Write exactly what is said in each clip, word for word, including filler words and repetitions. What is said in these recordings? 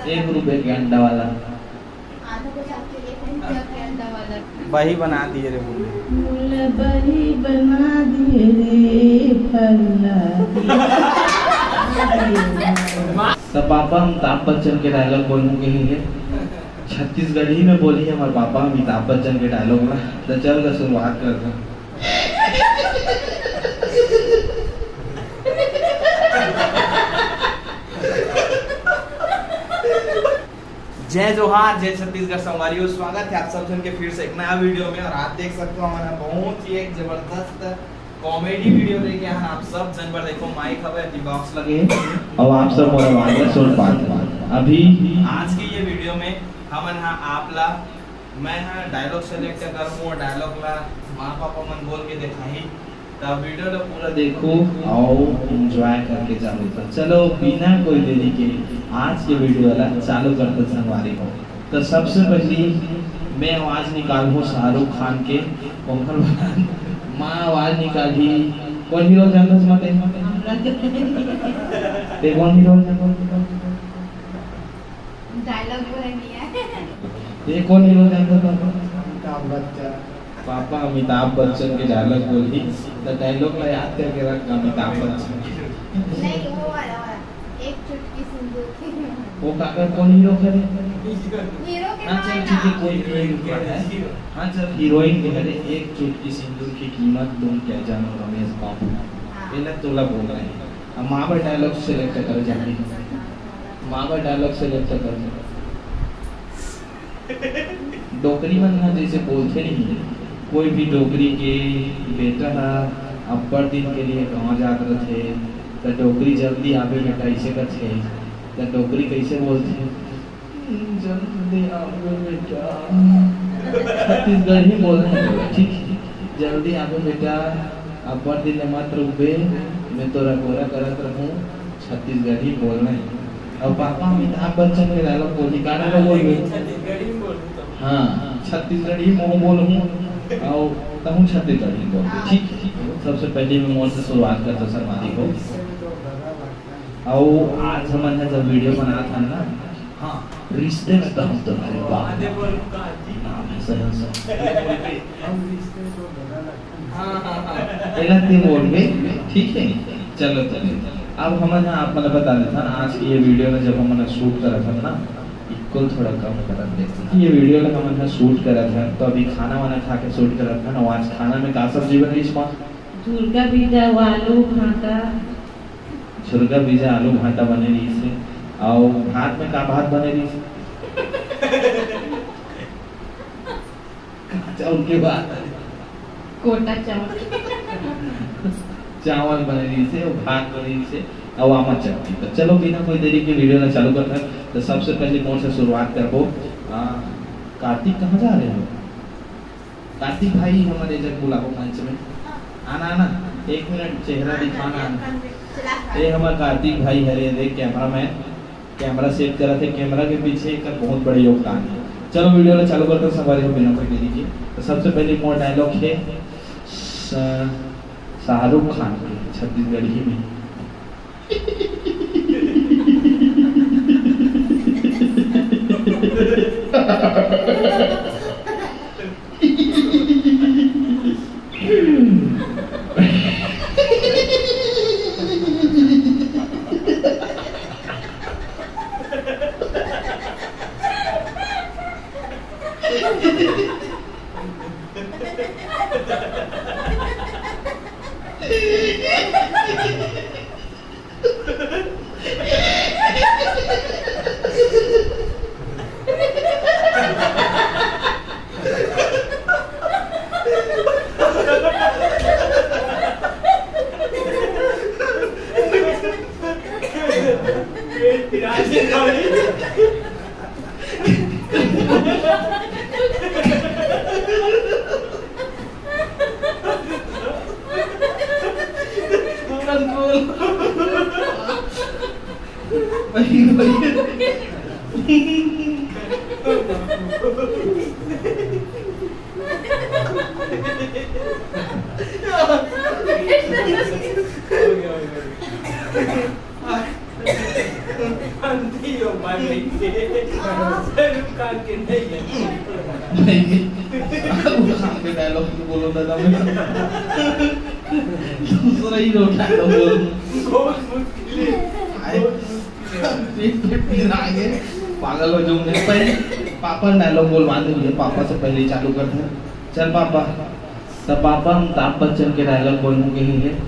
एक रुपए के अंडा वाला। आलू को छाप के एक रुपया के अंडा वाला। बही बना दिए रे बुल्ली। मुला बही बना दिए रे फल्ला। त पापा अमिताभ बच्चन के डायलॉग बोलहूँ कहे हे। छत्तीसगढ़ी में बोलही हमर पापा अमिताभ बच्चन के डायलॉग ला। त चल गा शुरुआत करथन। जय जोहार, जय छत्तीसगढ़ संगवारी हो। स्वागत हे आप सब झन के फिर से एक नया वीडियो में। अउ आज देख सकत हो हमन ह बहुत ही एक जबरदस्त कॉमेडी वीडियो लेके आए हन आप सब झन बर। देखो माइक हवे, अभी बॉक्स लगे हे अउ आप सब मोर आवाज ला सुन पात हो। अभी आज के ये वीडियो में हमन ह आप ला मैं ह डायलॉग सेलेक्ट करहूँ अउ डायलॉग ला माँ पापा मन बोल के देखाही। त वीडियो ला पूरा देखो अउ एंजॉय करके जाओ। त चलो बिना कोई देरी के आज के वीडियो ला चालू करथन संगवारी हो। त सबसे पहली मैं आवाज निकालहूँ शाहरुख खान के। कोमल बना माँ आवाज निकालही। कोन हीरो जानथस मते? ते कोन हीरो? डायलॉग बोले नहीं है। ये कोन हीरो जानता था? अमिताभ बच्चन। पापा अमिताभ बच्चन के डायलॉग बोलही, त डायलॉग ला याद करके रख, अमिताभ बच्चन। नहीं, वो वाला, वाला। एक चुटकी सिंदूर की। वो काकर कोन हीरो करे? हीरो के हाँ, चल, ठीक है, कोई भी हीरो है। हाँ, चल, हीरोइन के हरे, एक चुटकी सिंदूर की कीमत तुम क्या जानो, रमेश बाबू। हाँ। ये ना तोला बोल रहे हैं। अब माँ बर डायलॉग सेलेक्ट कर जाने। माँ बर डायलॉग सेलेक्ट कर। डोकरी मन ह जैसे बोलथे नहीं, कोई भी डोकरी के बेटा ह अब्बड़ दिन के लिए गाँव जात रथे, त डोकरी जल्दी आबे बेटा, ऐसे कथे। त डोकरी कैसे बोलथे? जल्दी आबे बेटा। छत्तीसगढ़ी बोलना है, ठीक है? जल्दी आबे बेटा, अब्बड़ दिन ले मत रुकबे, मैं तोर अगोरा करत रहूं। छत्तीसगढ़ी बोलना है। अउ पापा अमिताभ बच्चन के डायलॉग बोलही, का डायलॉग बोलबे? छत्तीसगढ़ी में बोलूं तो। हाँ, छत्तीसगढ़ी में बोलहूं, अउ तहूं छत्तीसगढ़ी में बोलबे, ठीक है? सबसे पहले मैं मोर से शुरुआत करता संगवारी हो। अउ आज हमन ह जब वीडियो बनात हन ना, हाँ, रिश्ते में तो हम तुम्हारे बाप नाम है, सही, सही। हम रिश्ते को बदल रखते हैं। हाँ, हाँ, हाँ। एला ते बोलबे, ठीक है? चलो, चलो। अब हमन ह आप मन ल बता देथन, आज के ये वीडियो में जब हमन ह शूट करत हन ना, इक्वल थोड़ा कम करत देथन। ये वीडियो में हमन ह शूट करत हन, तो अभी खाना वाना खा के शूट करत हन। अउ आज खाना में का सब्जी बनइस माँ? झुरका बीजा, आलू, भांटा। झुरका बीजा, आलू, भांटा बने रहिस हे। अउ भात में का भात बने रहिस हे? चाउर के भात। कोटा चाउर। चावल बने रहिस हे, अउ भात बने रहिस हे, अउ आमा चटनी। त चलो बिना कोई देरी के वीडियो ला चालू करथन। त सबसे पहले मोर से शुरुआत करबो। आ, कार्तिक कहाँ जा रहे हो? कार्तिक भाई हमर ए जग बुलाबो मंच में। आना, आना, एक मिनट चेहरा दिखाना। ये हमर कार्तिक भाई हरे, देख कैमरामैन, कैमरा सेट करत हे, कैमरा के पीछे एकर बहुत बड़े योगदान है। चलो वीडियो ला चालू करते हैं संगवारी हो बिना कोई देरी के। तो सबसे पहले मोर डायलॉग है स-, शाहरुख खान के छत्तीसगढ़ी में। शाहरुख खान के नहीं है। नहीं, शाहरुख खान के डायलॉग तो बोलो दादा, मैं दूसरा ही डायलॉग बोलूँ। बहुत मुश्किल है, आए। बहुत मुश्किल है। पेट, पेट पीरा आगे, पागल हो जाऊंगे। पहले पापा डायलॉग बोलवा दे भैया, पापा से पहले ही चालू करते हैं। चल पापा, तब पापा अमिताभ बच्चन के डायलॉग बोलने के लिए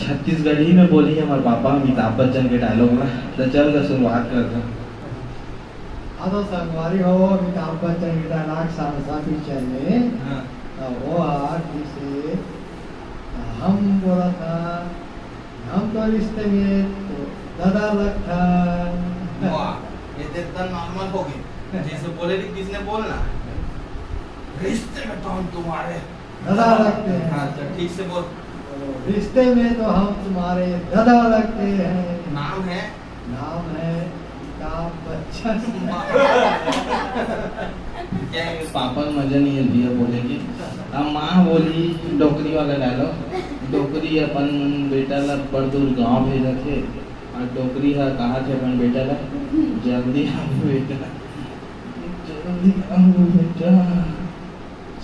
छत्तीसगढ़ी में बोली हमारे पापा अमिताभ बच्चन के डायलॉग ना। तो चल का शुरुआत करते हैं। हाँ तो संगवारी हो, अमिताभ बच्चन के डायलॉग साथ साथ पिक्चर में हाँ। तो वो आदमी से हम बोला था, हम तो रिश्ते में तो दादा लगता। वाह, ये तो इतना नॉर्मल हो गया, जैसे बोले थे किसने बोलना, रिश्ते में तो हम तुम्हारे दादा लगते हैं। हाँ, अच्छा, ठीक से बोल। रिश्ते में तो हम तुम्हारे दादा लगते हैं। नाम है? नाम है अमिताभ बच्चन। क्या है? पापा मजा नहीं है भैया बोले कि। अब माँ बोली डोकरी वाला डायलॉग, डोकरी अपन बेटा ला बड़ दूर गाँव भेजत हे, और डोकरी हा कहा थे अपन बेटा ला, "जल्दी आओ बेटा, जल्दी आओ बेटा।"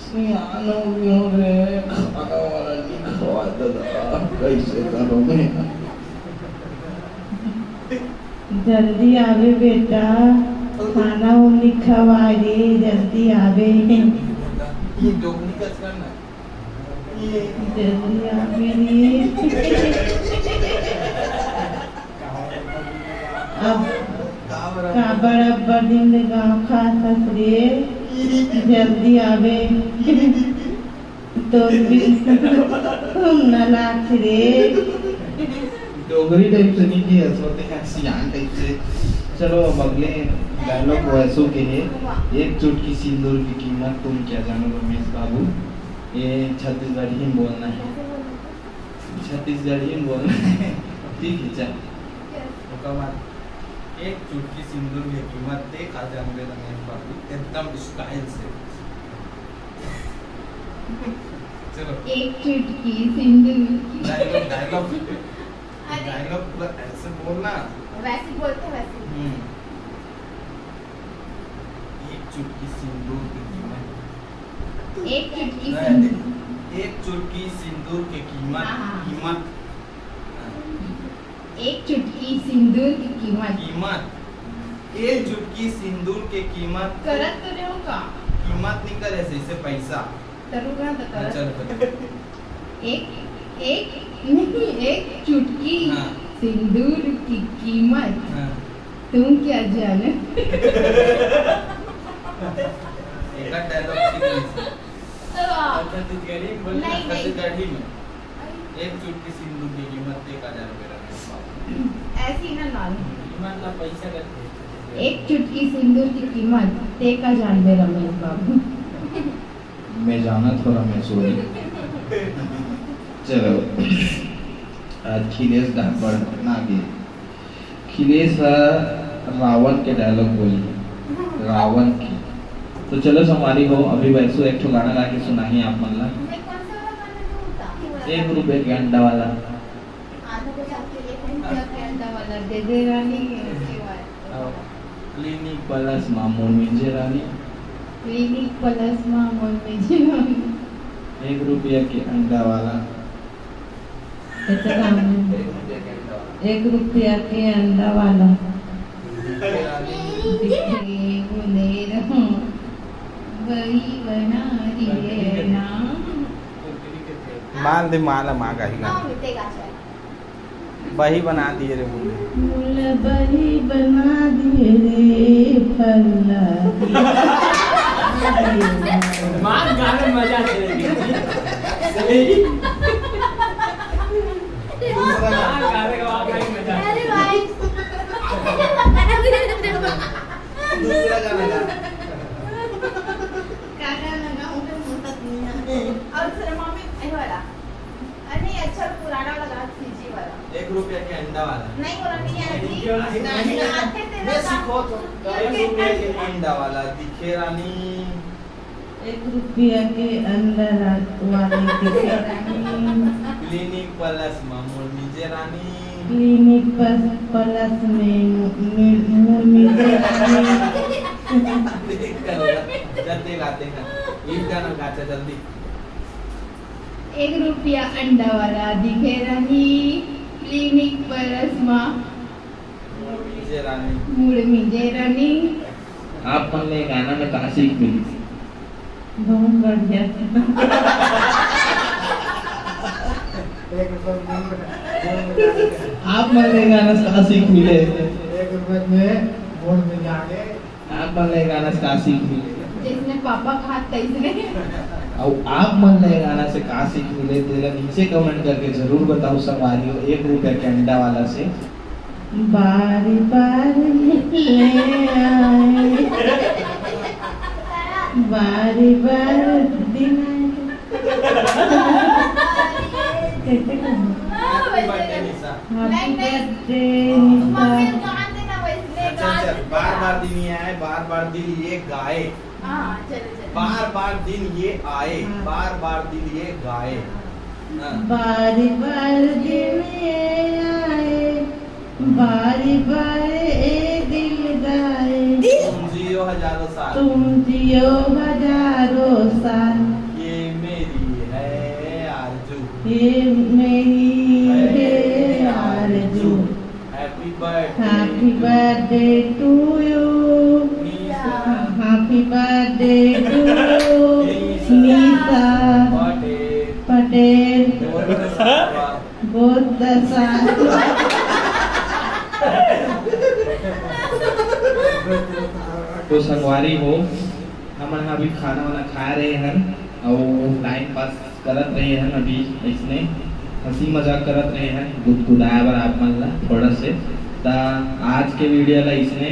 सियान हो गयो रे, खाना वाला नहीं खवा दादा, कैसे करो मैं? जल्दी आवे बेटा, खाना वो नहीं खवा रे, जल्दी आवे। ये डोकरी का करना। जल्दी आवे रे। अब काबर अब्बड़ दिन ले गाँव खात हस रे, जल्दी आवे। तोर बिन घूमना लाग रे। डोगरी टाइप से नहीं किया, सोते हैं सियान टाइप से। चलो, अब अगले डायलॉग वैसो के है। एक चुटकी सिंदूर की कीमत तुम क्या जानो रमेश बाबू, ये छत्तीसगढ़ी में बोलना है। छत्तीसगढ़ी में बोलना है। ठीक है, चल। ओकर बाद एक चुटकी सिंदूर के कीमत ते का जानबे रमेश बाबू, एकदम स्टाइल से। चलो। एक चुटकी सिंदूर की। Dialogue, dialogue. अरे। डायलॉग पूरा ऐसे बोलना। वैसे बोलते, वैसे। हम्म। एक चुटकी सिंदूर की कीमत। एक चुटकी नहीं, सिंदूर। एक चुटकी सिंदूर की कीमत, हाँ, हाँ। कीमत। एक चुटकी सिंदूर की कीमत। कीमत। एक चुटकी सिंदूर के कीमत। करत तो रहो का? कीमत नहीं करे, जैसे पैसा। करूँगा तो हाँ, करत। चलो, चलो। एक, एक, नहीं, एक चुटकी हाँ। सिंदूर की कीमत हाँ। तुम क्या जानो? एक डायलॉग सीख लीजिए। तो आप अच्छा, तू गरीब बोल, नहीं, अच्छा, नहीं। तू गरीब में। एक चुटकी सिंदूर की कीमत एक हजार रुपए रमेश बाबू। ऐसी ना नानी। कीमत ला पैसा करते हैं। एक चुटकी सिंदूर की कीमत ते का जानबे रमेश बाबू। मैं जाना थोड़ा मैं सोरी। चलो, अखिलेश डांबर ना गे। अखिलेश ह रावण के डायलॉग बोली, रावण के। तो चलो संगवारी हो, अभी वैसो एक ठो गाना गा के सुनाही आप मन ला। मैं कौन सा वाला गाना गाऊँ? एक रुपए के अंडा वाला। आधा बजा के एक रुपया के अंडा वाला दे दे रानी, उसके बाद। क्लिनिक प्लस मा मोर मिंजे रानी। क्लिनिक प्लस मा मोर मिंजे रानी। एक रुपया के अंडा वाला। कैसे काम है? एक रुपया के अंडा वाला। दिखे बोले रहो, वही बना दिए ना। माल दे माला मांगा ही ना। बही बना दिए रे बोले। मोला बही बना दिए रे फल्ला। मार गाने में मजा आ जाएगी। सही। दूसरा गाना। मार गाने का वाकई मजा आ अरे भाई। दूसरा गाना गा। का गाना गाऊं? और दूसरा मम्मी, ये वाला। अरे, अच्छा, पुराना वाला गाना, सीजी वाला। एक रुपया के अंडा वाला। नहीं, वाला नहीं आया जी। क्यों नहीं? नहीं, नहीं, नहीं। आते थे ना, मैं सीखो तो। एक रुपया के अंडा वाला दिखे रानी। एक रुपया के अंडा रा-, वाली दिखे रानी। क्लिनिक प्लस मा मोर मिंजे रानी। क्लिनिक प्लस, प्लस में मु-, मु-, मुड़ मिंजे रानी। जल्दी लाते हैं, ये गाना गाचा जल्दी। एक रुपया अंडा वाला दिखे रानी, क्लिनिक प्लस मा मुड़ मिंजे रानी। मुड़ मिंजे रानी। आप मन ले गाना में का सीख मिली? बहुत बढ़िया। एक रुपये में, आप मन ले गाना से का सीख मिले? एक रुपये में मोड़ में जाके। आप मन ले गाना से का सीख मिले? जैसने पापा खात तैसने। अउ आप मन ले गाना से का सीख मिले, तेला नीचे कमेंट करके जरूर बताओ संगवारी हो, एक रुपया के अंडा वाला से। बारी बारी ले आए, बारी बारी दिन आए। कैसे करना? Happy birthday, निशा। Happy birthday, निशा। अच्छा, अच्छा, बार बार दिन ये आए, बार बार दिन ये गाए। हाँ, चलो, चलो। बार बार दिन ये आए, हाँ। बार बार दिन ये गाए। हाँ। बारी बारी दिन ये आए, बारी बारी ए दिल गाए। तुम जियो हजारों साल। तुम जियो हजारों साल। ये मेरी है आरज़ू। ये मेरी है आरज़ू। Happy birthday to you. Happy birthday to you. Nisha. Happy birthday to you. Nisha. Nisha. Patel. Patel. बहुत सारा। बहुत सारा। तो संगवारी हो, हमन ह अभी खाना वाना खा रहे हन अउ टाइम पास करत रहे हन। अभी अइसने हंसी मजाक करत रहे हन, गुदगुदाए बर आप मन ला थोड़ा से। त आज के वीडियो ला अइसने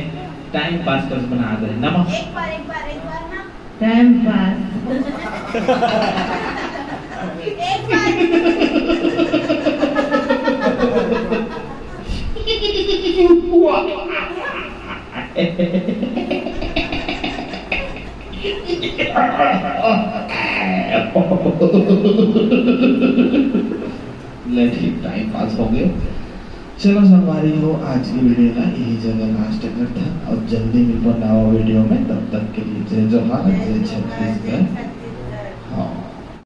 टाइम पास बस बना दे। नमः। एक बार, एक बार, एक बार ना। Time pass. एक बार। ले ठीक, टाइम पास हो गए। चलो संगवारी हो, आज की वीडियो ला यही जगह लास्ट करथन अउ जल्दी मिलबो नवा वीडियो में। तब तक के लिए जय जोहार, जय छत्तीसगढ़।